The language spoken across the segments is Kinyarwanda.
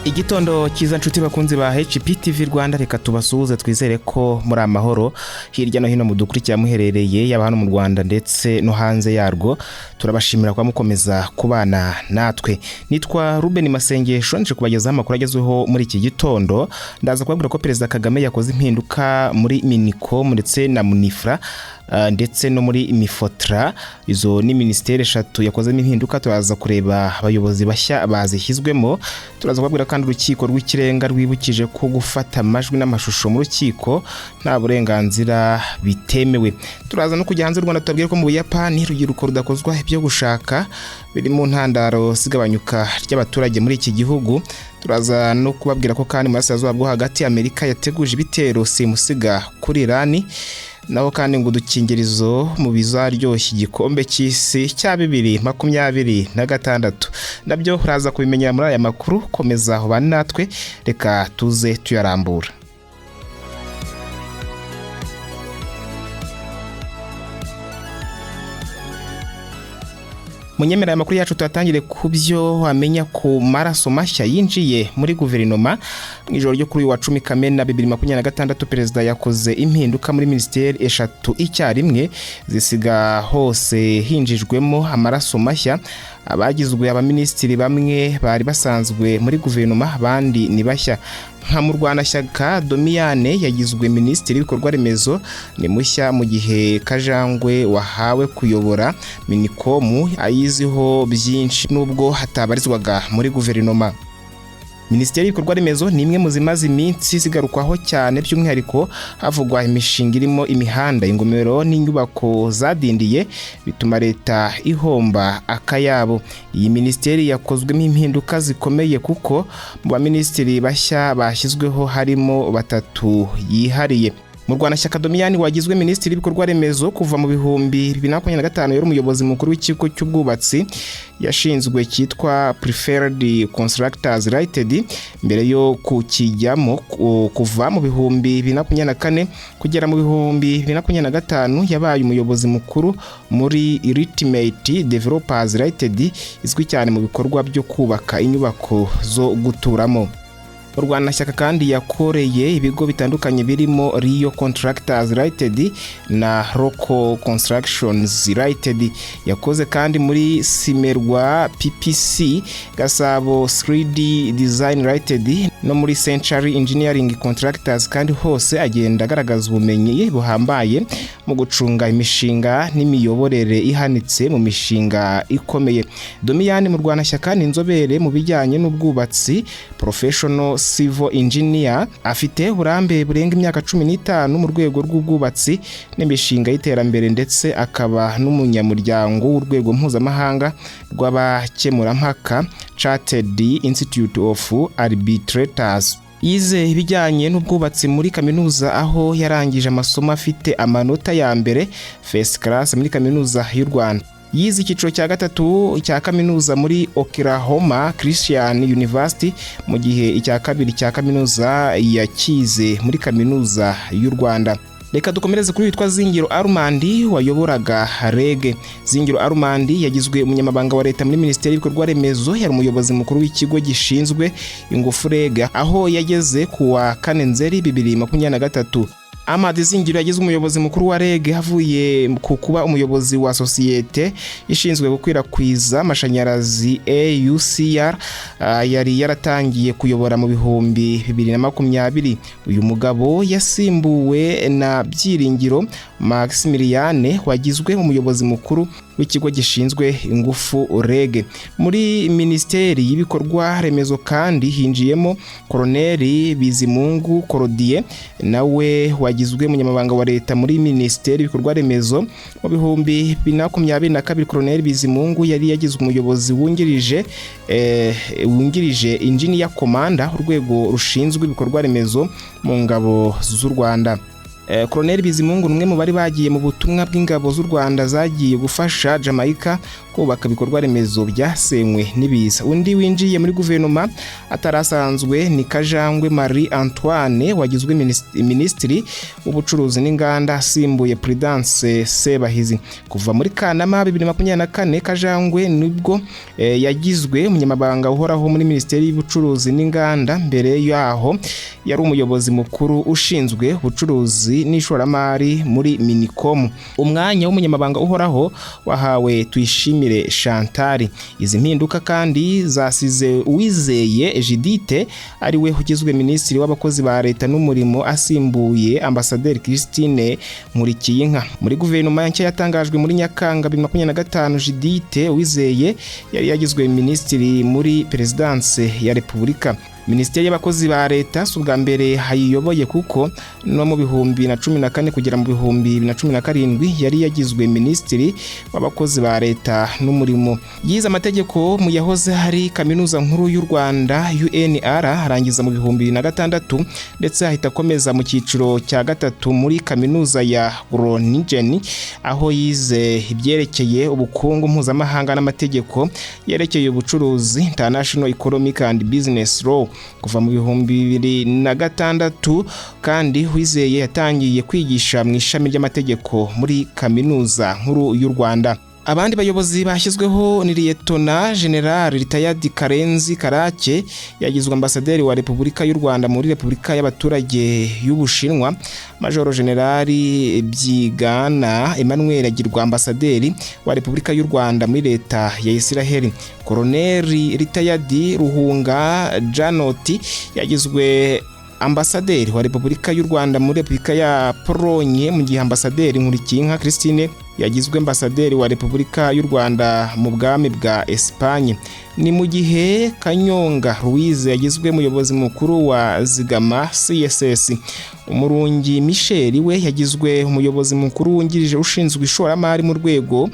Igitondo cyiza, nshuti bakunzi ba HPTV Rwanda. Reka tubasuhuze, twizere ko muri amahoro hirya no hino mudukurikira muherereye, yaba hano mu Rwanda ndetse no hanze yarwo. Turabashimira kuba mukomeza kubana natwe. Nitwa Ruben Masengesho, nje kubagezaho amakuru agezweho muri iki gitondo. Ndaza kubabwira ko Perezida Kagame yakoze impinduka muri Minicom ndetse na Mininfra ndetse no muri Mifotra. Izo ni minisiteri eshatu yakozemo impinduka. Turaza kureba abayobozi bashya bazishyizwemo. Turaza kubabwira kandi Urukiko rw'Ikirenga rwibukije ko gufata amajwi n'amashusho mu rukiko nta burenganzira, bitemewe. Turaza no kujya hanze y'u Rwanda, tubabwire ko mu Buyapani urubyiruko rudakozwa ibyo gushaka biri mu ntandaro z'igabanyuka ry'abaturage muri iki gihugu. Turaza no kubabwira ko kandi mu Burasirazuba bwo Hagati Amerika yateguje ibitero simusiga kuri Irani. Naho kandi ngo udukingirizo mu bizaryoshya Igikombe cy'Isi cya 2026, nabyo uraza kubimenyera muri aya makuru. Komeza ubane natwe, reka tuze tuyarambura. Munyemera aya makuru yacu tuyatangire ku byo wamenya ku maraso mashya yinjiye muri guverinoma. Mu ijoro ryo kuri uyu wa 10 Kamena 2026, Perezida yakoze impinduka muri minisiteri eshatu icyarimwe, zisiga hose hinjijwemo amaraso mashya. Abagizwe abaminisitiri bamwe bari basanzwe muri guverinoma, abandi ni bashya, nka Murwanashyaka Domiyane yagizwe minisitiri w'ibikorwa remezo, ni mushya, mu gihe Kajangwe wahawe kuyobora Minicom ayiziho byinshi nubwo hatabarizwaga muri guverinoma. Minisiteri y'Ibikorwa Remezo ni imwe mu zimaze iminsi zigarukwaho cyane, by'umwihariko havugwa imishinga irimo imihanda, ingomero n'inyubako zadindiye, bituma leta ihomba akayabo. Iyi minisiteri yakozwemo impinduka zikomeye, kuko mu baminisitiri bashya bashyizweho harimo batatu yihariye. Murwanashyaka Domiyani wagizwe minisitiri w'ibikorwa remezo, kuva mu 2025 yari umuyobozi mukuru w'ikigo cy'ubwubatsi yashinzwe cyitwa Preferred Constructors Limited. Mbere yo kukijyamo, kuva mu 2024 kugera mu 2025, yabaye umuyobozi mukuru muri Ultimate Developers Limited, izwi cyane mu bikorwa byo kubaka inyubako zo guturamo. Murwanashyaka kandi yakoreye ibigo bitandukanye birimo Rio Contractors Limited na Roco Constructions Limited. Yakoze kandi muri Simerwa PPC, Gasabo 3D Design Limited no muri Century Engineering Contractors, kandi hose agenda agaragaza ubumenyi buhambaye mu gucunga imishinga n'imiyoborere ihanitse mu mishinga ikomeye. Domiyani Murwanashyaka ni inzobere mu bijyanye n'ubwubatsi, professional civil engineer. Afite uburambe burenga imyaka 15 mu rwego rw'ubwubatsi n'imishinga y'iterambere, ndetse akaba n'umunyamuryango w'urwego mpuzamahanga rw'abakemurampaka, Chartered Institute of Arbitrators. Yize ibijyanye n'ubwubatsi muri kaminuza, aho yarangije amasomo afite amanota ya mbere, first class, muri Kaminuza y'u Rwanda. Yize icyiciro cya gatatu cya kaminuza muri Oklahoma Christian University, mu gihe icya kabiri cya kaminuza yakize muri Kaminuza y'u Rwanda. Reka dukomereze kuri witwa Zingiro Armand wayoboraga REG. Zingiro Armand yagizwe umunyamabanga wa leta muri Minisiteri y'Ibikorwa Remezo. Yari umuyobozi mukuru w'ikigo gishinzwe ingufu REG, aho yageze ku wa 4 Nzeri 2023. Ahmad Zingiro yagizwe umuyobozi mukuru wa REG avuye ku kuba umuyobozi wa sosiyete ishinzwe gukwirakwiza amashanyarazi AUCR, yari yaratangiye kuyobora mu 2020. Uyu mugabo yasimbuwe na Byiringiro Maximiliane wagizwe umuyobozi mukuru w'ikigo gishinzwe ingufu REG. Muri Minisiteri y'Ibikorwa Remezo kandi hinjiyemo Koroneri Bizimungu Korodiye, nawe wagizwe umunyamabanga wa leta muri Minisiteri y'Ibikorwa Remezo. Mu 2022, Koroneri Bizimungu yari yagizwe umuyobozi wungirije Engineer Commander, urwego rushinzwe ibikorwa remezo mu ngabo z'u Rwanda. Colonel Bizimungu ni umwe mu bari bagiye mu butumwa bw'ingabo z'u Rwanda zagiye gufasha Jamaica kubaka ibikorwa remezo byasenywe n'ibiza. Undi winjiye muri guverinoma atarasanzwe ni Kajangwe Marie Antoine, wagizwe minisitiri w'ubucuruzi n'inganda, asimbuye Prudence Sebahizi. Kuva muri Kanama 2024, Kajangwe nibwo yagizwe umunyamabanga uhoraho muri Minisiteri y'Ubucuruzi n'Inganda. Mbere yaho yari umuyobozi mukuru ushinzwe ubucuruzi n'ishoramari muri Minicom. Umwanya w'umunyamabanga uhoraho wahawe Tuyishimire Chantal. Izi mpinduka kandi zasize Uwizeye Judith ari we ugizwe minisitiri w'abakozi ba leta n'umurimo, asimbuye Ambasaderi Christine Nkulikiyinka. Muri guverinoma nshya yatangajwe muri Nyakanga 2025, Judith Uwizeye yari yagizwe minisitiri muri Perezidanse ya Repubulika. Minisiteri y'abakozi ba leta si ubwa mbere hayiyoboye, kuko no mu 2014 kugera mu 2017 yari yagizwe minisitiri w'abakozi ba leta n'umurimo. Yize amategeko mu yahoze hari Kaminuza Nkuru y'u Rwanda, UNR, arangiza mu 2006, ndetse ahita akomeza mu cyiciro cya gatatu muri Kaminuza ya Groningen, aho yize ibyerekeye ubukungu mpuzamahanga n'amategeko yerekeye ubucuruzi, International Economic and Business Law. Kuva mu 2006 kandi, Uwizeye yatangiye kwigisha mu ishami ry'amategeko muri Kaminuza Nkuru y'u Rwanda. Abandi bayobozi bashyizweho ni Liyetona General Retired Karenzi Karake, yagizwe ambasaderi wa Repubulika y'u Rwanda muri Repubulika y'Abaturage y'Ubushinwa. Majoro General Byigana Emmanuel agirwa ambasaderi wa Repubulika y'u Rwanda muri Leta ya Isiraheli. Koroneri Retired Ruhunga Janot yagizwe ambasaderi wa Repubulika y'u Rwanda muri Repubulika ya Polonye, mu gihe ambasaderi Nkulikiyinka Christine yagizwe ambasaderi wa Repubulika y'u Rwanda mu Bwami bwa Espagne. Ni mu gihe Kanyonga Louise yagizwe umuyobozi mukuru wa Zigama CSS. Umurungi Michel we yagizwe umuyobozi mukuru wungirije ushinzwe ishoramari mu Rwego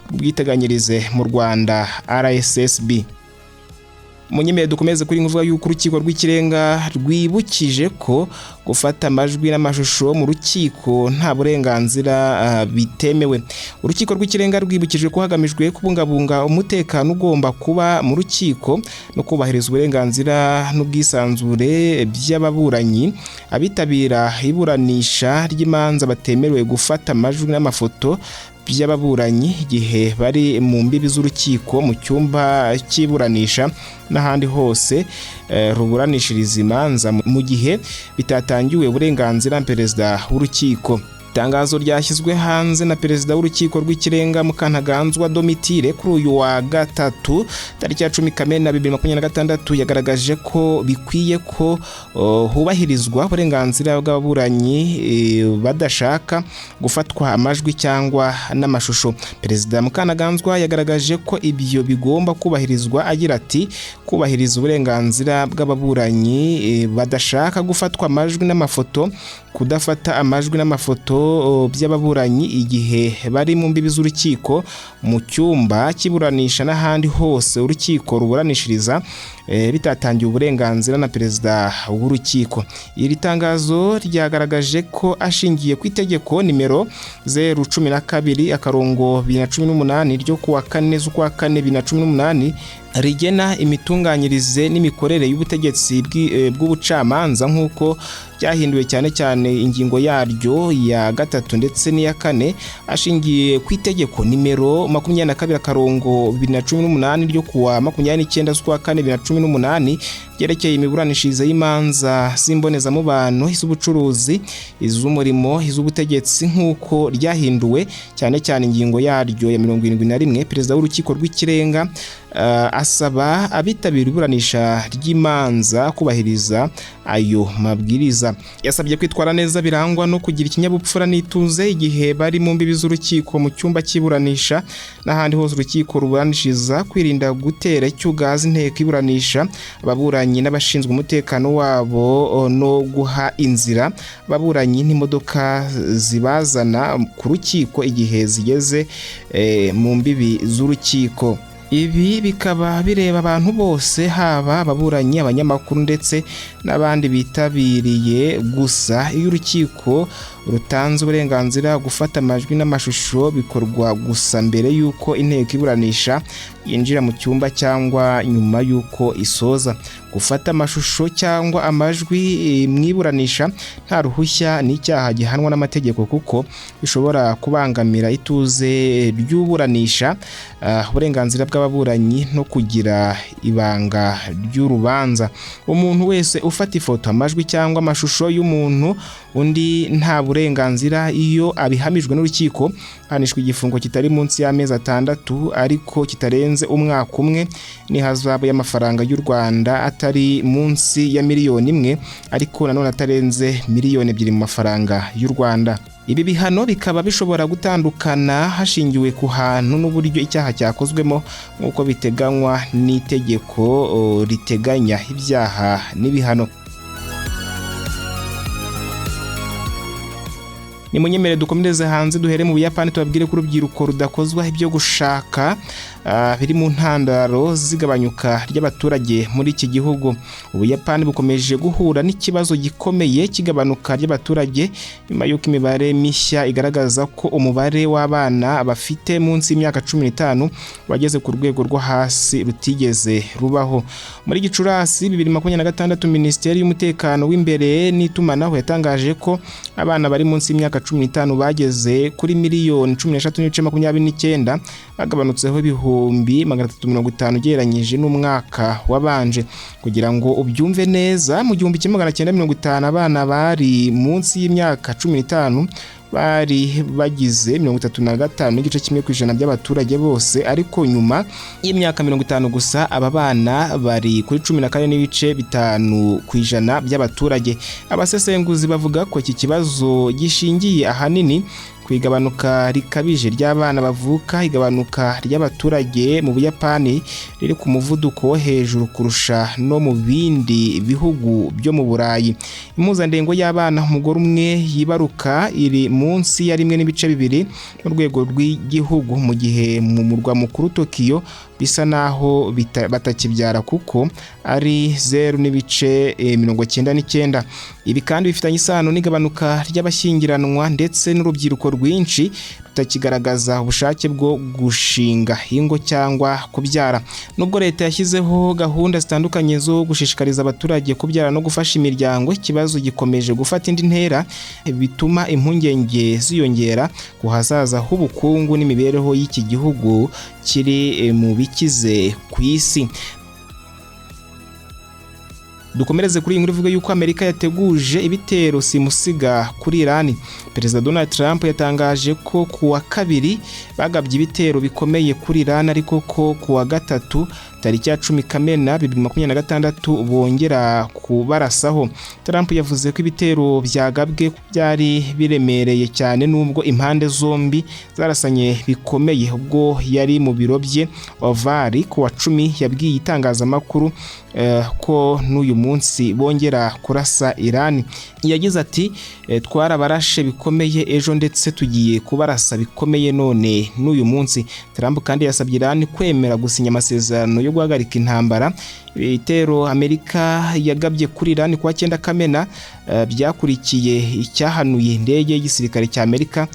rw'Ubwiteganyirize mu Rwanda, RSSB. Munyemere dukomeze kuri nkuvuga yuko Urukiko rw'Ikirenga rwibukije ko gufata amajwi n'amashusho mu rukiko nta burenganzira bitemewe. Urukiko rw'Ikirenga rwibukije ko hagamijwe kubungabunga umutekano ugomba kuba mu rukiko no kubahiriza uburenganzira n'ubwisanzure by'ababuranyi, abitabira iburanisha ry'imanza batemerewe gufata amajwi n'amafoto by'ababuranyi igihe bari mu mbibi z'urukiko, mu cyumba cy'iburanisha n'ahandi hose ruburanishiriza imanza, mu gihe bitatangiwe uburenganzira perezida w'urukiko. Itangazo ryashyizwe hanze na perezida w'Urukiko rw'Ikirenga, Mukantaganzwa Domitille, kuri uyu wa gatatu tariki ya 10 Kamena 2026, yagaragaje ko bikwiye ko hubahirizwa uburenganzira bw'ababuranyi badashaka gufatwa amajwi cyangwa n'amashusho. Perezida Mukantaganzwa yagaragaje ko ibyo bigomba kubahirizwa, agira ati: "Kubahiriza uburenganzira bw'ababuranyi badashaka gufatwa amajwi n'amafoto, kudafata amajwi n'amafoto by'ababuranyi igihe bari mu mbibi z'urukiko, mu cyumba cy'iburanisha n'ahandi hose urukiko ruburanishiriza, bitatangiwe uburenganzira na perezida w'urukiko." Iri tangazo ryagaragaje ko ashingiye ku itegeko nimero 012-2018 ryo kuwa 4 z'ukwa 4 2018, rigena imitunganyirize n'imikorere y'ubutegetsi bw'ubucamanza nk'uko byahinduwe, cyane cyane ingingo yaryo ya gatatu ndetse n'iya kane, ashingiye ku itegeko nimero 22-2018 ryo kuwa 29 z'ukwa 4 2018 ryerekeye imiburanishirize y'imanza z'imbonezamubano, iz'ubucuruzi, iz'umurimo, iz'ubutegetsi nk'uko ryahinduwe, cyane cyane ingingo yaryo ya 71, perezida w'Urukiko rw'Ikirenga asaba abitabira iburanisha ry'imanza kubahiriza ayo mabwiriza. Yasabye kwitwara neza birangwa no kugira ikinyabupfura n'ituze igihe bari mu mbibi z'urukiko, mu cyumba cy'iburanisha n'ahandi hose urukiko ruburanishiriza, kwirinda gutera icyugazi inteko iburanisha, ababuranyi n'abashinzwe umutekano wabo, no guha inzira ababuranyi n'imodoka zibazana ku rukiko igihe zigeze mu mbibi z'urukiko. Ibi bikaba bireba abantu bose, haba ababuranyi, abanyamakuru ndetse n'abandi bitabiriye. Gusa iyo urukiko Rutanze uburenganzira. Gufata amajwi n'amashusho bikorwa gusa mbere y'uko inteko iburanisha yinjira mu cyumba cyangwa nyuma y'uko isoza. Gufata amashusho cyangwa amajwi mu iburanisha nta ruhushya ni icyaha gihanwa n'amategeko, kuko bishobora kubangamira ituze ry'uburanisha, uburenganzira bw'ababuranyi no kugira ibanga ry'urubanza. Umuntu wese ufata ifoto, amajwi cyangwa amashusho y'umuntu undi nta burenganzira, iyo abihamijwe n'urukiko, ahanishwa igifungo kitari munsi y'amezi 6 ariko kitarenze umwaka umwe, n'ihazabu y'amafaranga y'u Rwanda atari munsi ya miliyoni 1 ariko nanone atarenze miliyoni 2 mu mafaranga y'u Rwanda. Ibi bihano bikaba bishobora gutandukana hashingiwe ku hantu n'uburyo icyaha cyakozwemo, nk'uko biteganywa n'itegeko riteganya ibyaha n'ibihano. Ni munyemere dukomereze hanze, duhere mu Buyapani, tubabwire ko urubyiruko rudakozwa ibyo gushaka biri mu ntandaro z'igabanyuka ry'abaturage muri iki gihugu. Ubuyapani bukomeje guhura n'ikibazo gikomeye cy'igabanuka ry'abaturage, nyuma y'uko imibare mishya igaragaza ko umubare w'abana bafite munsi y'imyaka 15 wageze ku rwego rwo hasi rutigeze rubaho. Muri Gicurasi 2026, Minisiteri y'Umutekano w'Imbere n'Itumanaho yatangaje ko abana bari munsi y'imyaka 15 bageze kuri miliyoni 13.29, bagabanutseho 350,000 ugereranyije n'umwaka wabanje. Kugira ngo ubyumve neza, mu 1950 abana bari munsi y'imyaka 15 bari bagize 35.1% by'abaturage bose, ariko nyuma y'imyaka 50 gusa aba bana bari kuri 14.5% by'abaturage. Abasesenguzi bavuga ko iki kibazo gishingiye ahanini ku igabanuka rikabije ry'abana bavuka. Igabanuka ry'abaturage mu Buyapani riri ku muvuduko wo hejuru kurusha no mu bindi bihugu byo mu Burayi. Impuzandengo y'abana umugore umwe yibaruka iri munsi ya 1.2 mu rwego rw'igihugu, mu gihe mu murwa mukuru Tokiyo bisa naho batakibyara, kuko ari 0.99. Ibi kandi bifitanye isano n'igabanuka ry'abashyingiranwa ndetse n'urubyiruko rwinshi rutakigaragaza ubushake bwo gushinga ingo cyangwa kubyara. Nubwo leta yashyizeho gahunda zitandukanye zo gushishikariza abaturage kubyara no gufasha imiryango, ikibazo gikomeje gufata indi ntera, bituma impungenge ziyongera ku hazaza h'ubukungu n'imibereho y'iki gihugu kiri mu bikize ku isi. Dukomereze kuri iyi nkuru ivuga yuko Amerika yateguje ibitero simusiga kuri Irani. Perezida Donald Trump yatangaje ko ku wa kabiri bagabye ibitero bikomeye kuri Irani, ariko ko ku wa gatatu tariki ya 10 Kamena 2026 bongera kubarasaho. Trump yavuze ko ibitero byagabwe byari biremereye cyane, nubwo impande zombi zarasanye bikomeye. Ubwo yari mu biro bye Oval ku wa 10, yabwiye itangazamakuru ko n'uyu munsi bongera kurasa Irani. Yagize ati: "Twarabarashe bikomeye ejo, ndetse tugiye kubarasa bikomeye none n'uyu munsi." Trump kandi yasabye Irani kwemera gusinya amasezerano yo guhagarika intambara. Ibitero Amerika yagabye kuri Irani kuwa 9 Kamena byakurikiye icyahanuye indege y'igisirikare cya Amerika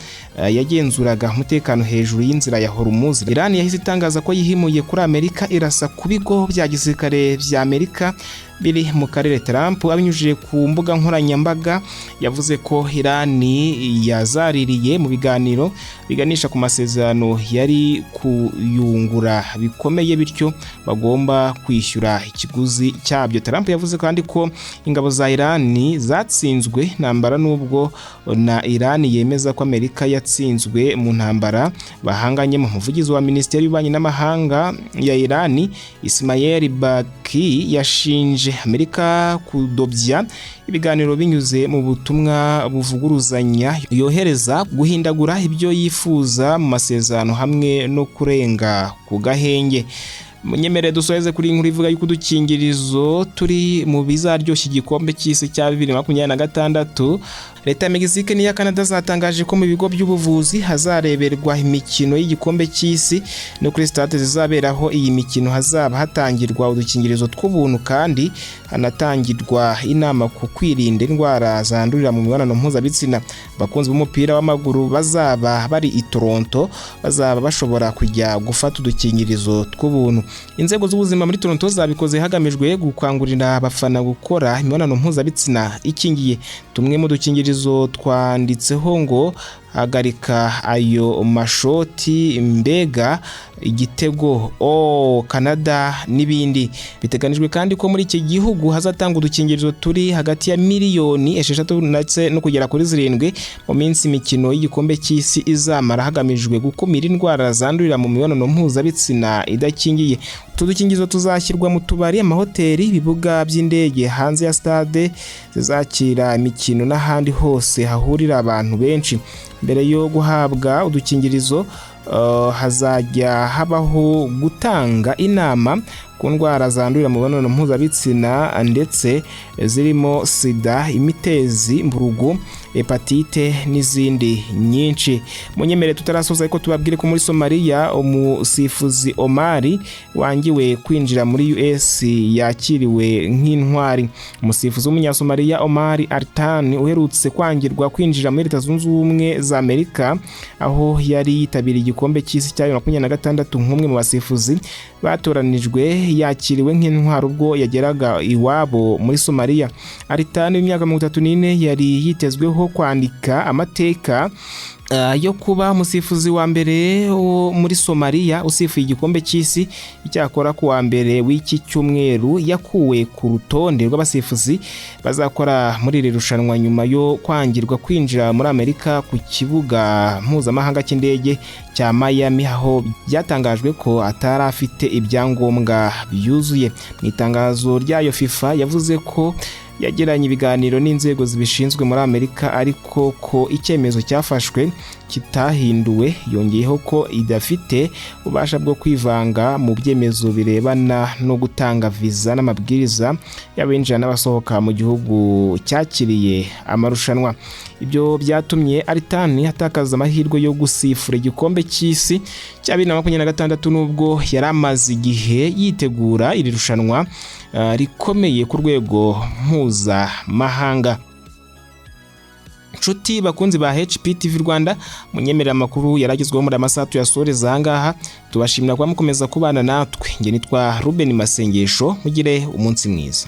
yagenzuraga umutekano hejuru y'inzira ya Hormuz. Iran yahise itangaza ko yihimuye kuri Amerika, irasa ku bigo bya gisirikare bya Amerika biri mu karere. Trump abinyujije ku mbuga nkoranyambaga yavuze ko Iran yazaririye mu biganiro biganisha ku masezerano yari kuyungura bikomeye, bityo bagomba kwishyura ikiguzi cyabyo. Trump yavuze kandi ko ingabo za Iran zatsinzwe ntambara, nubwo na Iran yemeza ko Amerika yatsinzwe mu ntambara bahanganyemo. Umuvugizi wa Minisiteri y'Ububanyi n'Amahanga ya Iran, Ismail Baki, yashinje Amerika kudobya ibiganiro binyuze mu butumwa buvuguruzanya yohereza, guhindagura ibyo yifuza mu masezerano hamwe no kurenga ku gahenge. Munyemerere dusoheze kuri inkuru ivuga yuko udukingirizo turi mu bizaryoshya igikombe cy'isi cya 2026. Leta ya Mexique n'iya Canada zatangaje ko mu bigo by'ubuvuzi hazareberwa imikino y'igikombe cy'isi no kuri stade zizaberaho iyi mikino hazaba hatangirwa udukingirizo tw'ubuntu, kandi hanatangirwa inama ku kwirinda indwara zandurira mu mibonano mpuzabitsina. Abakunzi b'umupira w'amaguru bazaba bari i Toronto bazaba bashobora kujya gufata udukingirizo tw'ubuntu. Inzego z'ubuzima muri Toronto zabikoze hagamijwe gukangurira abafana gukora imibonano mpuzabitsina ikingiye. Tumwe mu dukingirizo twanditseho ngo "Hagarika ayo mashoti", "Mbega igitego", "O Canada" n'ibindi. Biteganijwe kandi ko muri iki gihugu hazatanga udukingirizo turi hagati ya miliyoni 6 ndetse no kugera kuri 7 mu minsi imikino y'igikombe cy'isi izamara, hagamijwe gukumira indwara zandurira mu mibonano mpuzabitsina idakingiye. Utu dukingirizo tuzashyirwa mu tubari, amahoteli, ibibuga by'indege, hanze ya stade zizakira imikino n'ahandi hose hahurira abantu benshi. Mbere yo guhabwa udukingirizo hazajya habaho gutanga inama ku ndwara zandurira mu mibonano mpuzabitsina, ndetse zirimo sida, imitezi, mburugu, hepatite n'izindi nyinshi. Munyemere tutarasoza ariko tubabwire ko muri Somaliya umusifuzi Omari wangiwe kwinjira muri US yakiriwe nk'intwari. Umusifuzi w'umunyasomaliya Omari Artan uherutse kwangirwa kwinjira muri Leta Zunze Ubumwe za Amerika, aho yari yitabiriye igikombe cy'isi cya 2026 nk'umwe mu basifuzi batoranijwe, yakiriwe nk'intwari ubwo yageraga iwabo muri Somaliya. Artan w'imyaka 34 yari yitezweho kwandika amateka yo kuba umusifuzi wa mbere wo muri Somaliya usifuye igikombe cy'isi. Icyakora ku wa mbere w'iki cyumweru yakuwe ku rutonde rw'abasifuzi bazakora muri iri rushanwa nyuma yo kwangirwa kwinjira muri Amerika ku kibuga mpuzamahanga cy'indege cya Miami, aho byatangajwe ko atari afite ibyangombwa byuzuye. Mu itangazo ryayo, FIFA yavuze ko yagiranye ibiganiro n'inzego zibishinzwe muri Amerika, ariko ko icyemezo cyafashwe kitahinduwe. Yongeyeho ko idafite ububasha bwo kwivanga mu byemezo birebana no gutanga viza n'amabwiriza y'abinjira n'abasohoka mu gihugu cyakiriye amarushanwa. Ibyo byatumye Artan atakaza amahirwe yo gusifura igikombe cy'isi cya 2026, nubwo yari amaze igihe yitegura iri rushanwa rikomeye ku rwego mpuzamahanga. Nshuti bakunzi ba HPTV Rwanda, munyemerera amakuru yaragezweho muri amasaha tuyasoreza ahangaha. Tubashimira kuba mukomeza kubana natwe. Njye nitwa Ruben Masengesho, mugire umunsi mwiza.